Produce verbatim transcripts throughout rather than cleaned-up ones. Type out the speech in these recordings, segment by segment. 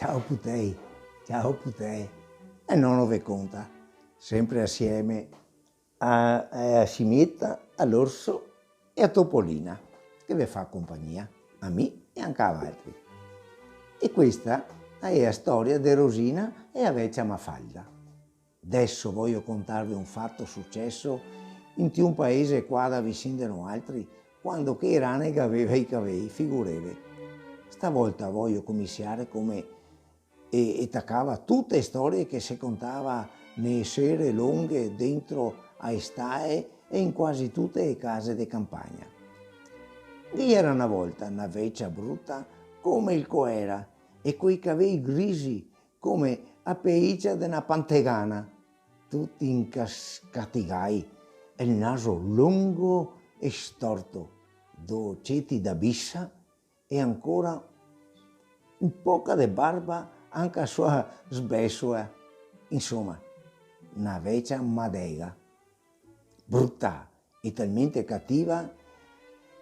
Ciao putei, ciao putei. E nono ve conta, sempre asieme a, a Scimieta, a l'Orso e a Topolina, che ve fa compagnia, a mi e anca a valtri. E questa xe a storia de Rosina e a vecia Mafalda. Deso vojo contarve un fato suceso inte un paese qua da vicin de noaltri, quando che e rane gaveva i cavei, figureve. Stavolta vojo cominsiare come e, e tacava tute e storie che se contava ne sere longhe dentro a e stae e in quasi tute e case de campagna. Ghe iera na volta na vecia bruta come el coera e coi cavei grisi come a peicia de na pantegana, tuti incascatigai, el naso longo e storto, do oceti da bisa e ancora un poca de barba anca a sua sbesoa, insoma, na vecia madega. Bruta e talmente cativa,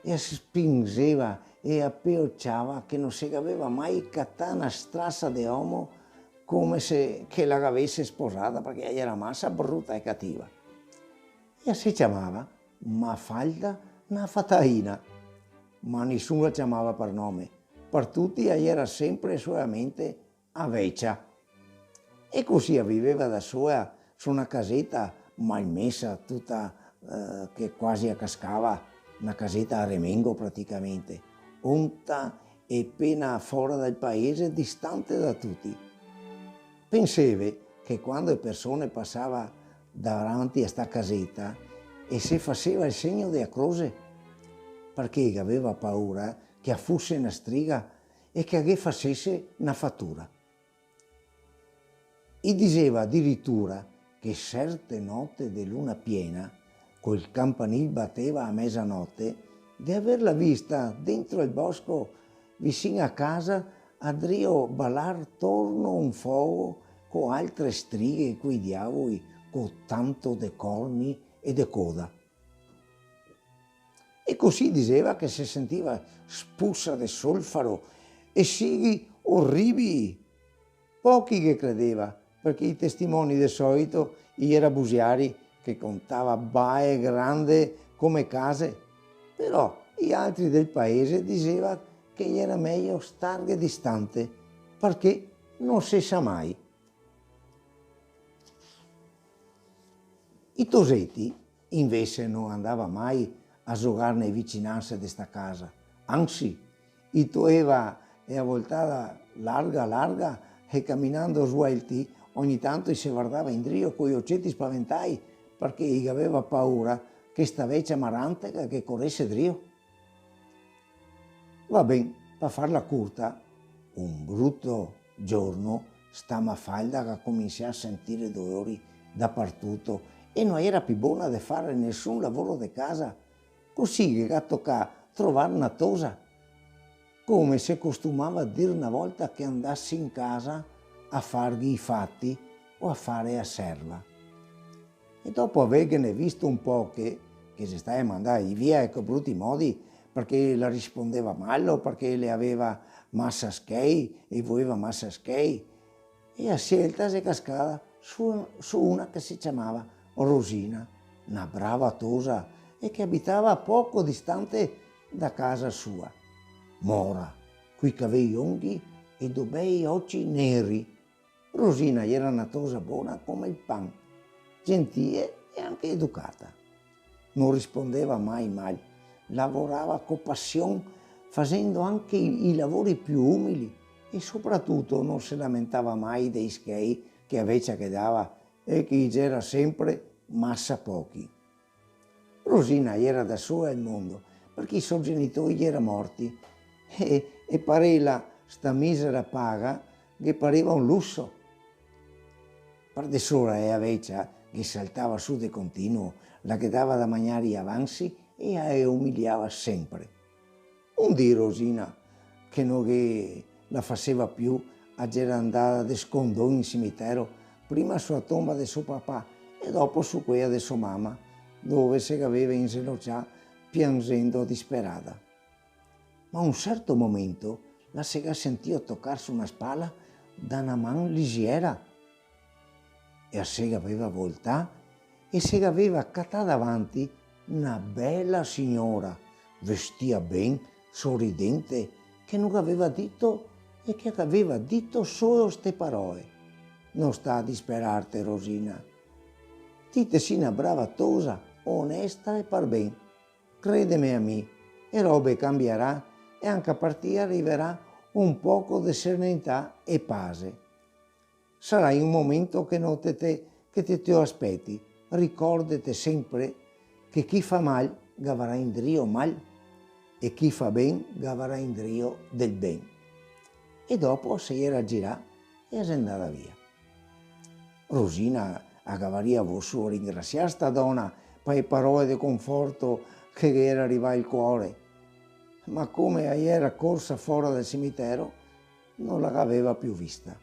e a se spinzeva e a peociava che no se gaveva mai catà na strasa de omo come se che la gavese sposada, parché a iera masa bruta e cativa. E a se ciamava Mafalda na fataina, ma nisun la ciamava par nome, par tuti a iera sempre e solamente a vecia. E cusì a viveva da sola su na caseta malmesa, tuta, eh, che quasi a cascava, na caseta a remengo praticamente, onta e pena fora dal paese, distante da tuti. Penseve che quando e persone pasava davanti a sta caseta e se faseva el segno de a croxe, parché gaveva paura che a fuse na striga e che a ghe fasese na fatura. I diseva adiritura che serte note de luna piena, co el campanil bateva a mesanote, de averla vista dentro el bosco, visin a casa, a drio balar torno un fogo co altre strighe e coi diavoi co tanto de corni e de coda. E cusì diseva che se sentiva spusa de solfaro e sighi oribii. Pochi ghe credeva, parché i testimoni de soito i iera busiari che contava bae grande come case, però i altri del paese diseva che iera mejo starghe distante, parché no se sa mai. I toseti, invese, no andava mai a zogar ne vicinansa de sta casa, ansi, i toeva e a voltada larga larga e, caminando svuelti, ogni tanto i se vardava indrio coi oceti spaventai, parché i gaveva paura che sta vecia marantega ghe corese drio. Va ben, par farla curta, un bruto giorno sta Mafalda ga cominsià a sentire dolori dapartuto e no iera pi bona de fare nesun lavoro de casa. Cusì ghe ga tocà trovar na tosa, come se costumava dir na volta che andasi in casa a farghe i fati o a fare a serva. E dopo averghene visto un poche, che xe stae mandai via, eco, bruti modi, parché la rispondeva mal o parché le aveva masa schei e voeva masa schei, e a sielta xe cascada su, su una che se ciamava Rosina, na brava tosa, e che abitava poco distante da casa sua. Mora, coi cavei longhi e do bei oci neri, Rosina iera na tosa bona come el pan, gentile e anche educata. No rispondeva mai mal, lavorava co pasion, fasendo anche i, i lavori più umili, e sopratuto no se lamentava mai dei schei che a vecia ghe dava e che i gera sempre masa pochi. Rosina iera da sola al mondo, parché i so genitori iera morti, e, e parela sta misera paga ghe pareva un luso. Par de sora, e a vecia ghe saltava su de continuo, la ghe dava da magnare i avansi e a e umiliava sempre. Un dì Rosina, che no ghe la faseva più, a gera andada de scondon in cimitero, prima su a tomba de so papà e dopo su quea de so mama, dove se gaveva inzenocià pianzendo disperada. Ma a un certo momento la se ga sentìo tocar su na spala da na man lisiera. E a se gaveva voltà e se gaveva catà davanti na bela signora, vestìa ben, soridente, che no gaveva dito e che gaveva dito solo ste paroe: "No sta a disperarte, Rosina. Ti te si na brava tosa, onesta e par ben. Credeme a mi, e robe cambiarà e anca par ti ariverà un poco de serenità e pase. Sarà in un momento che no te, te, che te, te aspeti. Ricordete sempre che chi fa mal gavarà indrio mal e chi fa ben gavarà indrio del ben." E dopo se iera girà e a xe ndada via. Rosina a gavaria vosuo ringrasiar sta dona pa e paroe de conforto che ghe iera rivà al cuore, ma come a iera corsa fora del cimitero, no la gaveva più vista.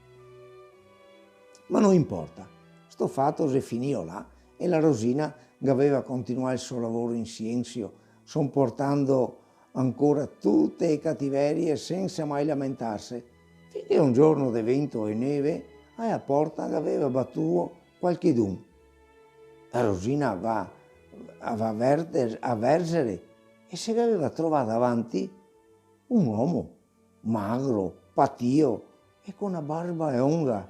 Ma no inporta, sto fato xe finìo là e la Rosina gaveva continuà el so lavoro in silensio, sonportando ancora tute e cativerie sensa mai lamentarse, finché un giorno de vento e neve a la porta gaveva batuo qualchedun. La Rosina va, a va a verter-, a verzere e se gaveva trovà davanti un omo magro, patìo e co na barba longa,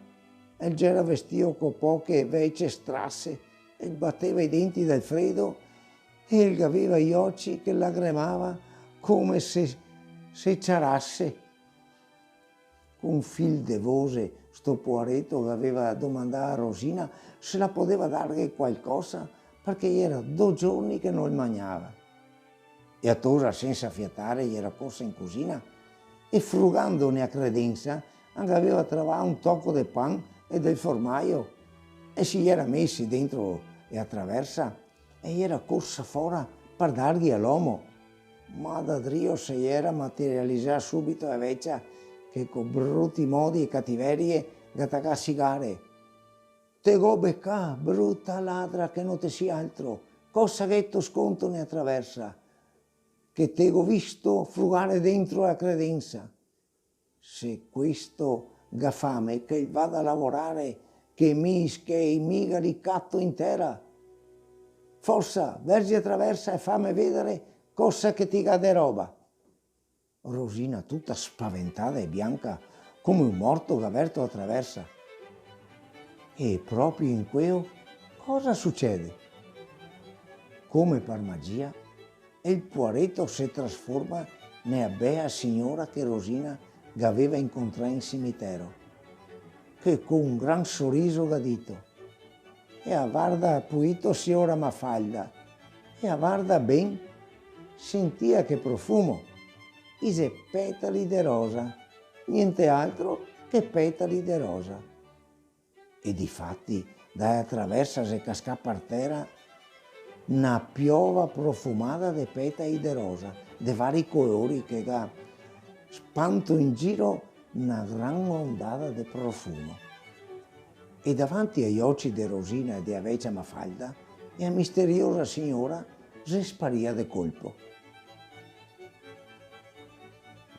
e el gera vestìo co poche vece strase, e el bateva i denti dal fredo, e el gaveva i oci che lagremava come se, se ciarase. Con fil de vose, sto poareto gaveva domandà a Rosina se la podeva darghe qualcosa, parché iera do giorni che no el magnava. E a tosa, sensa fiatare, iera corsa in cusina e, frugando ne a credensa, a gaveva trovà un toco de pan e del formaio, e se iera mesi dentro e a traversa, e iera corsa fora par darghe a l'omo. Ma da drio se iera materializà subito a vecia, che co bruti modi e cativerie ga tacà a sigare: "Te go becà, bruta ladra che no te si altro, cosa gheto sconto ne a traversa, che te go visto frugare dentro a credensa? Se questo ga fame, che el vada a lavorare, che mi i schei mi ga li cato in tera. Forsa, verzi a traversa e fame vedare cosa che ti ga de roba." Rosina, tuta spaventada e bianca come un morto, ga verto a traversa. E proprio in queo cosa sucede? Come par magia, e el poareto se trasforma ne a bea signora che Rosina gaveva incontrà in cimitero, che co un gran soriso ga dito: "E a varda puito, siora Mafalda, e a varda ben, sentìa che profumo, i xe petali de rosa, gnente altro che petali de rosa." E difati, da a traversa xe cascà par tera na piova profumada de petali de rosa, de vari colori, che ga spanto in giro na gran ondada de profumo. E davanti ai oci de Rosina e de a vecia Mafalda, e a misteriosa signora xe sparìa de colpo.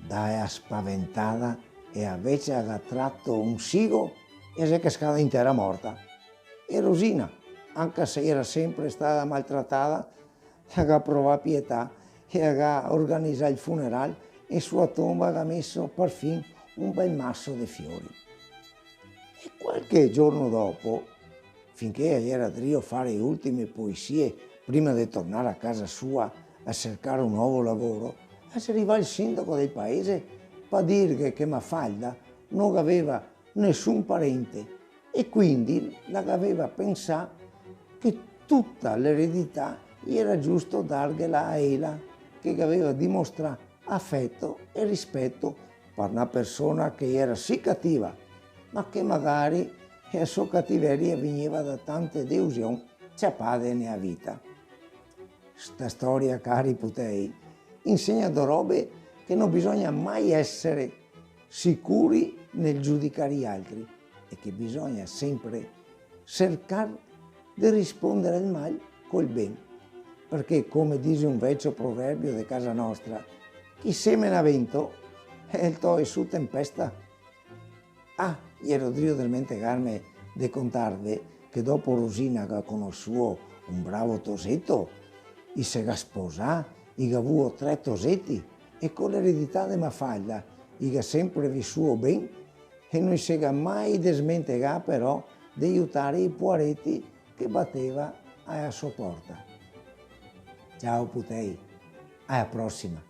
Da a spaventada, e a vecia ga trato un sigo e xe cascada in tera morta. E Rosina, anca se iera sempre stada maltratada, a ga provà pietà e a ga organizà el funeral, e su a tomba a ga meso parfin un bel maso de fiori. E qualche giorno dopo, finché a iera drio fare e ultime pulisie prima de tornare a casa sua a sercare un novo lavoro, a xe rivà el sindaco del paese pa dirghe che Mafalda no gaveva nesun parente, e quindi la gaveva pensà che tuta l'eredità iera giusto darghela a ela, che gaveva dimostrà afeto e rispeto par na persona che iera sì cativa, ma che magari e a so cativeria vegneva da tante deusion ciapade ne a vita. Sta storia, cari putei, insegna do robe: che no bisogna mai esare sicuri nel giudicare i altri, e che bisogna sempre sercar de rispondere al mal col ben, parché, come dixe un vecio proverbio de casa nostra, chi semena vento, eh, el toe su tempesta. Ah, iero drio desmentegarme de contarve che dopo Rosina ga conosuo un bravo toseto, i se ga sposà, i ga vuo tre toseti, e co l'eredità de Mafalda i ga sempre visuo ben, e no i se ga mai desmentegà però de iutare i poareti che bateva a la so porta. Ciao putei, a la prosima!